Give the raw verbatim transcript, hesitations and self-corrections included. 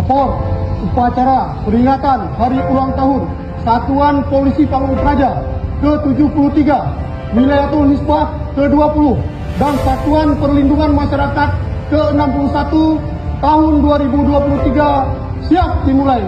Por, upacara peringatan hari ulang tahun Satuan Polisi Panggung Praja ke tujuh puluh tiga, Wilayatul Hisbah ke dua puluh, dan Satuan Perlindungan Masyarakat ke enam puluh satu tahun dua ribu dua puluh tiga siap dimulai.